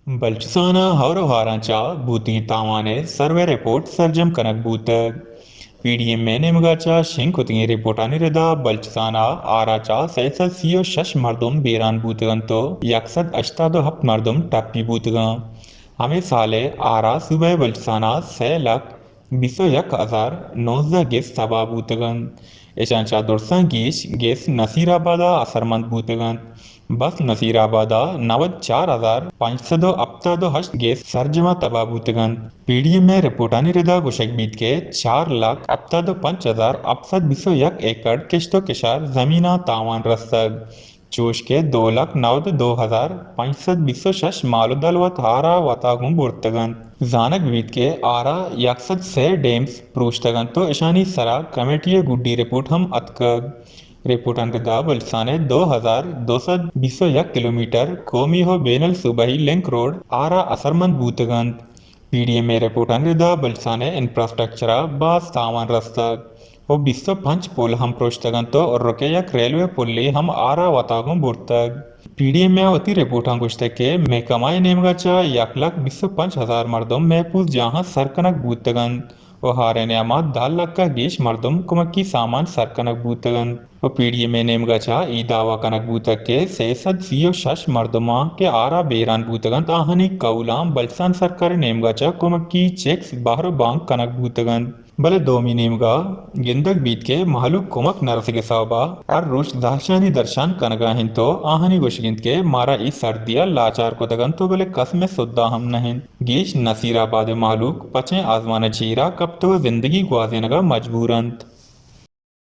بلوچستان ءَ ہور ءُ ہاراں چہ بوتگیں تاوان ءِ سروے رپورٹ سرجم کنگ بوتگ۔ پی ڈی ایم ءِ نیمگ ءَ چہ شنگ کتگیں رپورٹانی ردا بلوچستان ءَ ہار ءَ چہ سئے سد سی ءُ شش مردم بیران بوتگ اَنت ءُ یک سد ہشتاد ءُ ہپت مردم ٹپی بوتگ اَنت۔ ہمے سال ءَ ہار ءَ صوبہ بلوچستان ءَ سئے لکھ بیست ءُ یک ہزار نوزدہ گس تباہ بوتگ اَنت۔ ایشاں چہ درساں گیش گس نصیر آباد ءَ اثرمند بوتگ اَنت۔ بس نصیر آباد ءَ نود چار ہزار پنچ سد ءُ ہپتاد ءُ ہشت گس سرجم ءَ تباہ بوتگ اَنت۔ پی ڈی ایم ءِ رپورٹانی ردا گوشگ بیت کہ چار لکھ ہپتاد ءُ پنچ ہزار ہپت سد بیست ءُ یک ایکڑ کشت ءُ کشار زمین ءَ تاوان رستگ، چوش کہ دو لکھ نود ءُ دو ہزار پنچ سد بیست ءُ شش مال ءُ دلوت ہار ءَ وت ءَ گوں برتگ اَنت۔ زانگ بیت کہ ہار ءَ یک سد سئے ڈیمز پروشتگ اَنت ءُ اشانی سرا کمیٹی ءِ گڈی رپورٹ ہم اتکگ۔ رپورٹانی ردا بلوچستان ءِ دو ہزار دو سد بیست ءُ یک کلومیٹر قومی ءُ بین الصوبائی لنک روڈ ہار ءَ اثرمند بوتگ اَنت۔ پی ڈی ایم ءِ رپورٹانی ردا بلوچستان ءِ انفراسٹرکچر ءَ باز تاوان رستگ ءُ بیست ءُ پنچ پل ہم پروشتگ اَنت ءُ ارک ءِ یک ریلوے پلے ہم ہار ءَ وت ءَ گوں برتگ۔ پی ڈی ایم ءَ وتی رپورٹاں گوشتگ کہ محکمہ ءِ نیمگ ءَ چہ یک لکھ بیست ءُ پنچ ہزار مردم محفوظ جاہاں سر کنگ بوتگ اَنت ءُ ہار ءِ نیام ءَ دہ لکھ ءَ گیش مردم کمکی سامان سر کنگ بوتگ اَنت ءُ پی ڈی ایم ءِ نیمگ ءَ چہ اے دعویٰ کنگ بوتگ کہ سئے سد سی ءُ شش مردماں کہ ہار ءَ بیران بوتگ اَنت، آہانی کہولاں بلوچستان سرکار ءِ نیمگ ءَ چہ کمکی چیکس بہر ءُ بانگ کنگ بوتگ اَنت۔ بلے دومی نیمگ ءَ گندگ بیت کہ مہلوک کمک نہ رسگ ءِ سوب ءَ ہر روچ دہشانی درشان کنگ ءَ اَنت ءُ آہانی گوشگ اِنت کہ مارا اے سردی ءَ لاچار کتگ اَنت ءُ بلے کس مئے سدھا ہم نہ اِنت۔ گیش نصیر آباد ءِ مہلوک پچیں آزمان ءِ چیرا کپتگ ءُ زندگی گوازینگ ءَ مجبور اَنت۔